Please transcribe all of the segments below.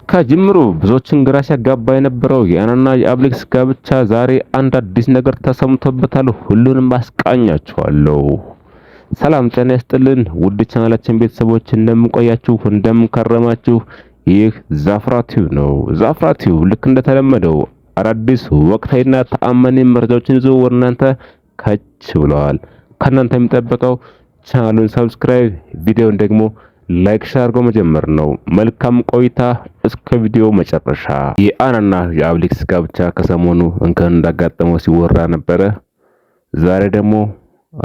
ከጅምሩ ብዙዎችን ግራ ሲያጋባ የነበረው የአናና የአብሌክስ ጋብቻ ዛሬ አንድ አዲስ ነገር ተሰምቶበታል። ሁሉንም አስቃኛችኋለሁ። ሰላም ጤና ይስጥልን ውድ ቻናላችን ቤተሰቦች፣ እንደምንቆያችሁ እንደምንከረማችሁ። ይህ ዛፍራ ቲዩብ ነው። ዛፍራ ቲዩብ ልክ እንደተለመደው አዳዲስ ወቅታዊና ተአማኒ መረጃዎችን ይዞ ወደ እናንተ ከች ብለዋል። ከእናንተ የሚጠበቀው ቻናሉን subscribe፣ ቪዲዮውን ደግሞ like፣ share አድርጎ መጀመር ነው። መልካም ቆይታ እስከ ቪዲዮ መጨረሻ። የአናና የአብሌክስ ጋብቻ ከሰሞኑ እንከን እንዳጋጠመው ሲወራ ነበረ። ዛሬ ደግሞ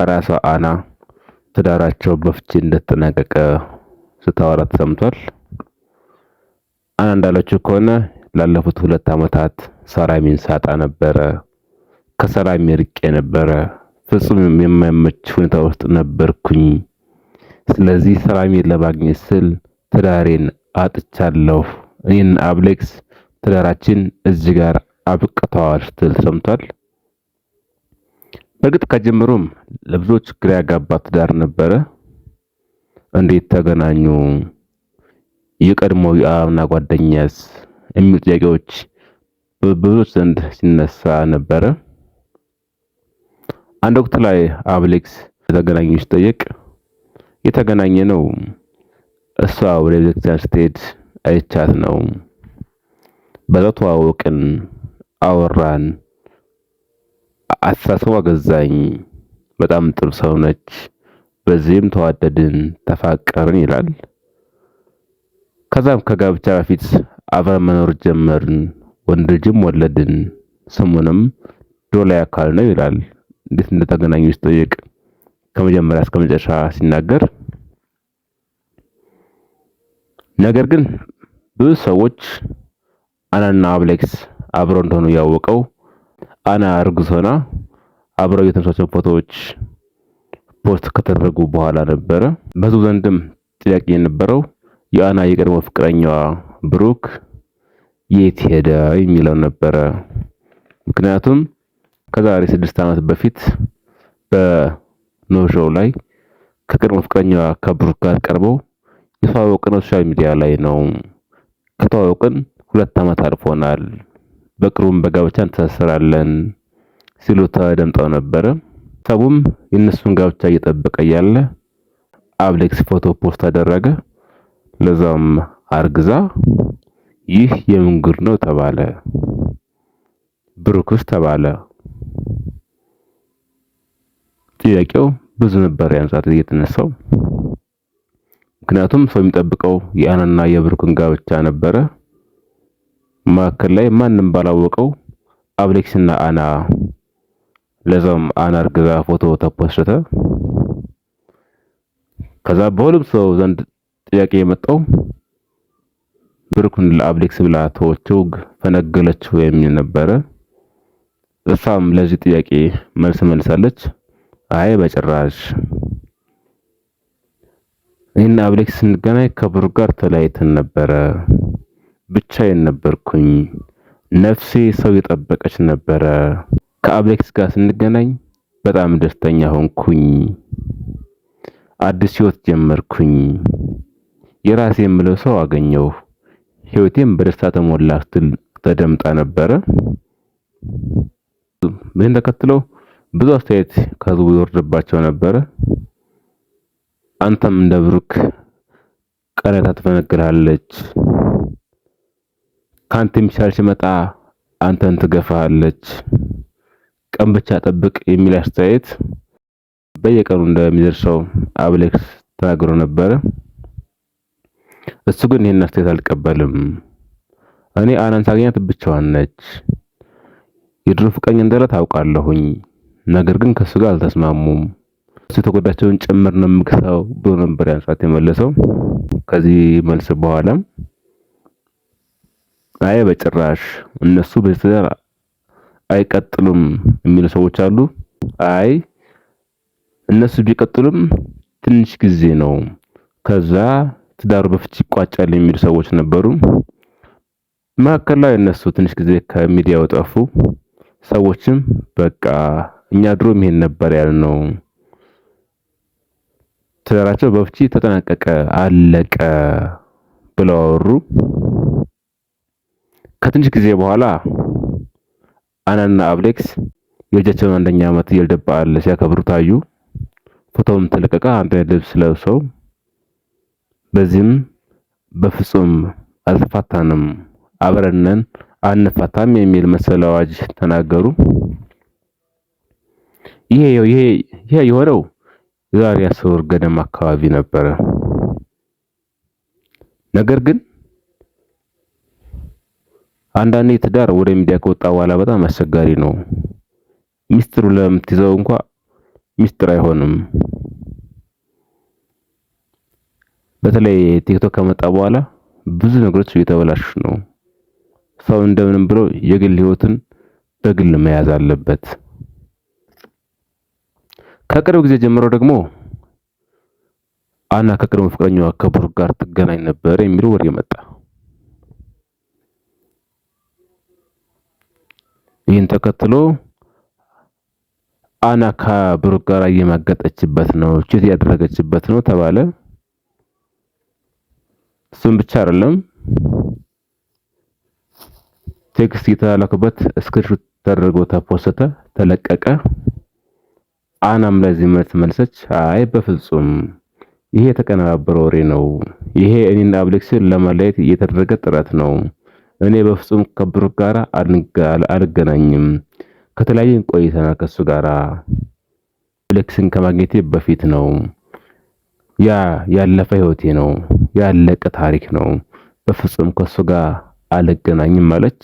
ራሷ አና ትዳራቸው በፍቺ እንደተጠናቀቀ ስታወራ ተሰምቷል። አና እንዳለችው ከሆነ ላለፉት 2 ዓመታት ሰላሜን ሳጣ ነበረ። ከሰላሜ ርቄ ነበረ። ፍጹም የማይመች ሁኔታ ውስጥ ነበርኩኝ። ስለዚህ ሰላሜን ለማግኘት ስል ትዳሬን አጥቻለሁ። እኔን አብሌክስ ትዳራችን እዚህ ጋር አብቅተዋል ስትል ሰምቷል። በእርግጥ ከጅምሩም ለብዙዎች ግራ ያጋባ ትዳር ነበረ። እንዴት ተገናኙ? የቀድሞ የአብና ጓደኛስ? የሚሉ ጥያቄዎች በብዙዎች ዘንድ ሲነሳ ነበረ። አንድ ወቅት ላይ አብሌክስ የተገናኙ ሲጠየቅ የተገናኘ ነው እሷ ወደ ቤተክርስቲያን ስትሄድ አይቻት ነው። በዛው ተዋወቅን፣ አወራን፣ አስተሳሰቧ ገዛኝ፣ በጣም ጥሩ ሰው ነች፣ በዚህም ተዋደድን፣ ተፋቀርን ይላል። ከዛም ከጋብቻ በፊት አብረን መኖር ጀመርን፣ ወንድ ልጅም ወለድን፣ ስሙንም ዶላ አካል ነው ይላል። እንዴት እንደተገናኙ ሲጠየቅ ከመጀመሪያ እስከ መጨረሻ ሲናገር፣ ነገር ግን ብዙ ሰዎች አናና አብሌክስ አብረው እንደሆኑ ያወቀው አና እርጉዝ ሆና አብረው የተነሷቸው ፎቶዎች post ከተደረጉ በኋላ ነበረ። በህዝቡ ዘንድም ጥያቄ የነበረው የአና የቀድሞ ፍቅረኛዋ ብሩክ የት ሄደ የሚለው ነበረ። ምክንያቱም ከዛሬ 6 ዓመት በፊት በኖህ show ላይ ከቀድሞ ፍቅረኛዋ ከብሩክ ጋር ቀርበው የተዋወቅነው social media ላይ ነው። ከተዋወቅን 2 ዓመት አልፎናል። በቅርቡም በጋብቻ እንተሳሰራለን ሲሉ ተደምጠው ነበረ። ሰቡም የእነሱን ጋብቻ እየጠበቀ እያለ አብሌክስ ፎቶ post አደረገ። ለዛም አርግዛ ይህ የምን ጉድ ነው ተባለ። ብሩክስ ተባለ። ጥያቄው ብዙ ነበር ያን ሰዓት እየተነሳው። ምክንያቱም ሰው የሚጠብቀው የአናና የብሩክን ጋብቻ ነበረ። መካከል ላይ ማንም ባላወቀው አብሌክስና አና ለዛም አና አርግዛ ፎቶ ተፖስተ። ከዛ በሁሉም ሰው ዘንድ ጥያቄ የመጣው ብሩክን ለአብሌክስ ብላ ተወችው፣ ፈነገለችው የሚል ነበረ። እሷም ለዚህ ጥያቄ መልስ መልሳለች። አይ በጭራሽ እኔና አብሌክስ ስንገናኝ ከብሩክ ጋር ተለያይተን ነበረ። ብቻዬን ነበርኩኝ። ነፍሴ ሰው የጠበቀች ነበረ። ከአብሌክስ ጋር ስንገናኝ በጣም ደስተኛ ሆንኩኝ። አዲስ ህይወት ጀመርኩኝ። የራሴ የምለው ሰው አገኘሁ። ህይወቴም በደስታ ተሞላ ስትል ተደምጣ ነበረ። ይህን ተከትለው ብዙ አስተያየት ከህዝቡ ይወርድባቸው ነበረ። አንተም እንደ ብሩክ ቀረታ ትፈነግልሃለች፣ ካንተ የሚሻል ሲመጣ አንተን ትገፋሃለች፣ ቀን ብቻ ጠብቅ የሚል አስተያየት በየቀኑ እንደሚደርሰው አብሌክስ ተናግሮ ነበረ። እሱ ግን ይህን አስተያየት አልቀበልም። እኔ አናን ሳገኛት ብቻዋን ነች፣ የድሮ ፍቅረኛ እንዳለ ታውቃለሁኝ። ነገር ግን ከሱ ጋር አልተስማሙም። እሱ የተጎዳቸውን ጭምር ነው የምክሰው ብሎ ነበር ያን ሰዓት የመለሰው። ከዚህ መልስ በኋላም አይ በጭራሽ እነሱ በትዳር አይቀጥሉም የሚሉ ሰዎች አሉ። አይ እነሱ ቢቀጥሉም ትንሽ ጊዜ ነው፣ ከዛ ትዳሩ በፍቺ ይቋጫል የሚሉ ሰዎች ነበሩ። መካከል ላይ እነሱ ትንሽ ጊዜ ከሚዲያው ጠፉ። ሰዎችም በቃ እኛ ድሮም ይሄን ነበር ያልነው፣ ትዳራቸው በፍቺ ተጠናቀቀ፣ አለቀ ብለው አወሩ። ከትንሽ ጊዜ በኋላ አናና አብሌክስ የልጃቸውን አንደኛ ዓመት የልደት በዓል ሲያከብሩ ታዩ። ፎቶውም ተለቀቀ፣ አንድ አይነት ልብስ ለብሰው። በዚህም በፍጹም አልተፋታንም፣ አብረን አንፋታም የሚል መሰል አዋጅ ተናገሩ። ይሄ የሆነው የዛሬ 10 ወር ገደማ አካባቢ ነበረ። ነገር ግን አንዳንዴ ትዳር ወደ ሚዲያ ከወጣ በኋላ በጣም አስቸጋሪ ነው። ሚስጥሩ ለምትይዘው እንኳ ሚስጥር አይሆንም። በተለይ ቲክቶክ ከመጣ በኋላ ብዙ ነገሮች እየተበላሹ ነው። ሰው እንደምንም ብሎ የግል ህይወትን በግል መያዝ አለበት። ከቅርብ ጊዜ ጀምሮ ደግሞ አና ከቅርብ ፍቅረኛዋ ከብሩክ ጋር ትገናኝ ነበር የሚል ወሬ መጣ። ይህን ተከትሎ አና ከብሩክ ጋር እየማገጠችበት ነው፣ ቺት እያደረገችበት ነው ተባለ። እሱም ብቻ አይደለም፣ text የተላላኩበት screenshot ተደርጎ ተፖሰተ፣ ተለቀቀ። አናም ለዚህ መልስ መልሰች፣ አይ በፍጹም ይሄ የተቀነባበረ ወሬ ነው። ይሄ እኔና አብሌክስን ለመለየት እየተደረገ ጥረት ነው። እኔ በፍጹም ከብሩክ ጋር አልገናኝም። ከተለያየን ቆይተናል ከሱ ጋራ አብሌክስን ከማግኘቴ በፊት ነው። ያ ያለፈ ህይወቴ ነው፣ ያለቀ ታሪክ ነው። በፍጹም ከሱ ጋር አልገናኝም አለች።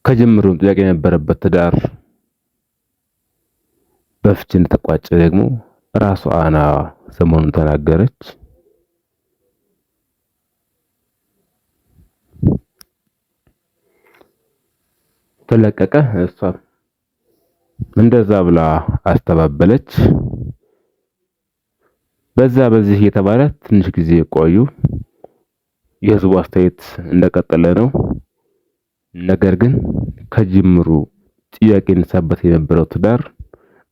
ከጅምሩም ጥያቄ የነበረበት ትዳር በፍቺ እንደተቋጨ ደግሞ ራሷ አና ሰሞኑን ተናገረች። ተለቀቀ። እሷ እንደዛ ብላ አስተባበለች። በዛ በዚህ እየተባለ ትንሽ ጊዜ ቆዩ። የህዝቡ አስተያየት እንደቀጠለ ነው። ነገር ግን ከጅምሩ ጥያቄ ይነሳበት የነበረው ትዳር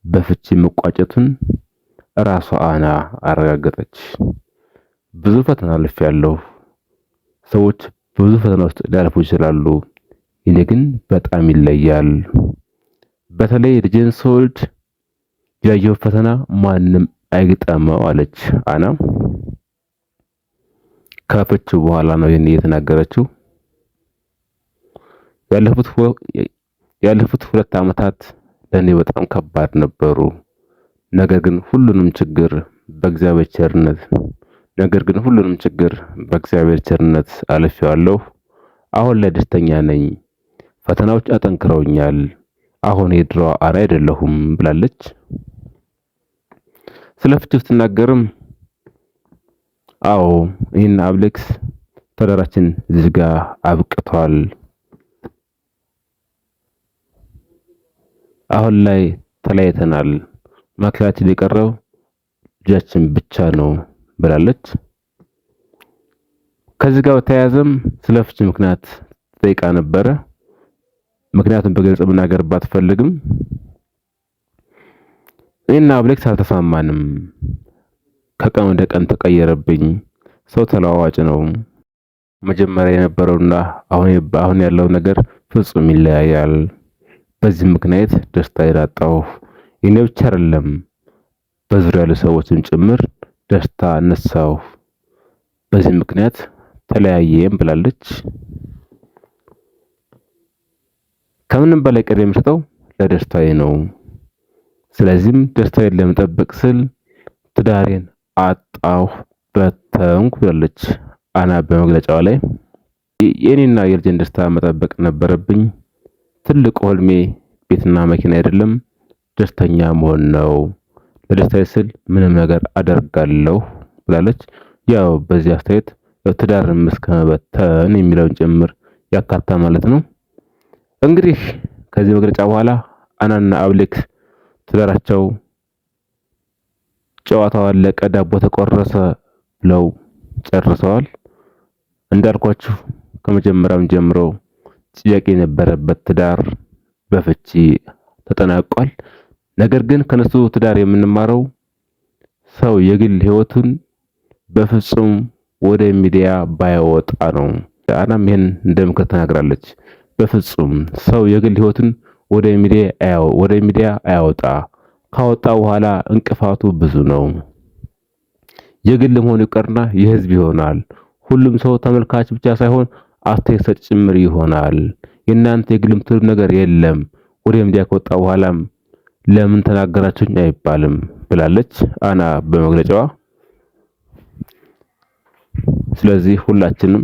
በፍቺ መቋጨቱን ራሷ አና አረጋገጠች። ብዙ ፈተና አልፌያለሁ። ሰዎች ብዙ ፈተና ውስጥ ሊያልፉ ይችላሉ። እኔ ግን በጣም ይለያል። በተለይ ልጄን ስወልድ ያየው ፈተና ማንም አይግጠመው አለች አና። ከፍቺው በኋላ ነው ይህን እየተናገረችው። ያለፉት 2 ዓመታት ለእኔ በጣም ከባድ ነበሩ። ነገር ግን ሁሉንም ችግር በእግዚአብሔር ቸርነት ነገር ግን ሁሉንም ችግር በእግዚአብሔር ቸርነት አልፌዋለሁ። አሁን ላይ ደስተኛ ነኝ። ፈተናዎች አጠንክረውኛል። አሁን የድሮዋ አራ አይደለሁም ብላለች። ስለ ፍቺው ስትናገርም አዎ ይህን አብሌክስ ትዳራችን እዚህ ጋር አብቅቷል። አሁን ላይ ተለያይተናል። መካከላችን የቀረው ልጃችን ብቻ ነው ብላለች። ከዚህ ጋር በተያያዘም ስለ ፍቺ ምክንያት ጠይቃ ነበረ። ምክንያቱም በግልጽ መናገር ባትፈልግም እኔና አብሌክስ አልተስማማንም፣ ከቀን ወደ ቀን ተቀየረብኝ፣ ሰው ተለዋዋጭ ነው። መጀመሪያ የነበረውና አሁን ያለው ነገር ፍጹም ይለያያል። በዚህ ምክንያት ደስታ ያጣሁ የኔ ብቻ አይደለም፣ በዙሪያ ያሉ ሰዎችን ጭምር ደስታ ነሳሁ። በዚህ ምክንያት ተለያየም ብላለች። ከምንም በላይ ቅድሚያ የምሰጠው ለደስታዬ ነው። ስለዚህም ደስታዬን ለመጠበቅ ስል ትዳሬን አጣሁ፣ በተንኩ ብላለች አና በመግለጫዋ ላይ። የእኔና የልጄን ደስታ መጠበቅ ነበረብኝ። ትልቁ ህልሜ ቤትና መኪና አይደለም፣ ደስተኛ መሆን ነው። ለደስታዬ ስል ምንም ነገር አደርጋለሁ ብላለች። ያው በዚህ አስተያየት ትዳርን እስከ መበተን የሚለውን ጭምር ያካታ ማለት ነው። እንግዲህ ከዚህ መግለጫ በኋላ አናና አብሌክስ ትዳራቸው ጨዋታው አለቀ፣ ዳቦ ተቆረሰ ብለው ጨርሰዋል። እንዳልኳችሁ ከመጀመሪያም ጀምሮ ጥያቄ የነበረበት ትዳር በፍቺ ተጠናቋል። ነገር ግን ከነሱ ትዳር የምንማረው ሰው የግል ህይወቱን በፍጹም ወደ ሚዲያ ባያወጣ ነው። አናም ይህን እንደ ምክር ተናግራለች። በፍጹም ሰው የግል ህይወቱን ወደ ሚዲያ አያወጣ። ካወጣ በኋላ እንቅፋቱ ብዙ ነው። የግል መሆኑ ይቀርና የህዝብ ይሆናል። ሁሉም ሰው ተመልካች ብቻ ሳይሆን አስተያየት ሰጪ ጭምር ይሆናል። የእናንተ የግል የምትሉት ነገር የለም። ወደ ሚዲያ ከወጣ በኋላም ለምን ተናገራችሁኝ አይባልም ብላለች አና በመግለጫዋ። ስለዚህ ሁላችንም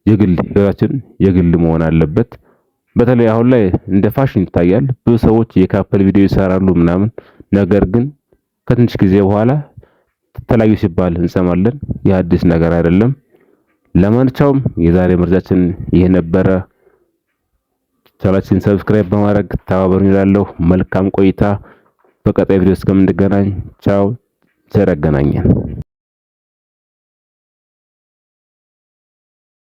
የግል ህይወታችን የግል መሆን አለበት። በተለይ አሁን ላይ እንደ ፋሽን ይታያል። ብዙ ሰዎች የ couple ቪዲዮ ይሰራሉ ምናምን፣ ነገር ግን ከትንሽ ጊዜ በኋላ ተለያዩ ሲባል እንሰማለን። የአዲስ ነገር አይደለም። ለማንኛውም የዛሬ መረጃችን ይህ ነበረ። ቻናላችንን subscribe በማድረግ ተባበሩን እላለሁ። መልካም ቆይታ። በቀጣይ ቪዲዮ እስከምንገናኝ ቻው፣ ቸር ያገናኘን።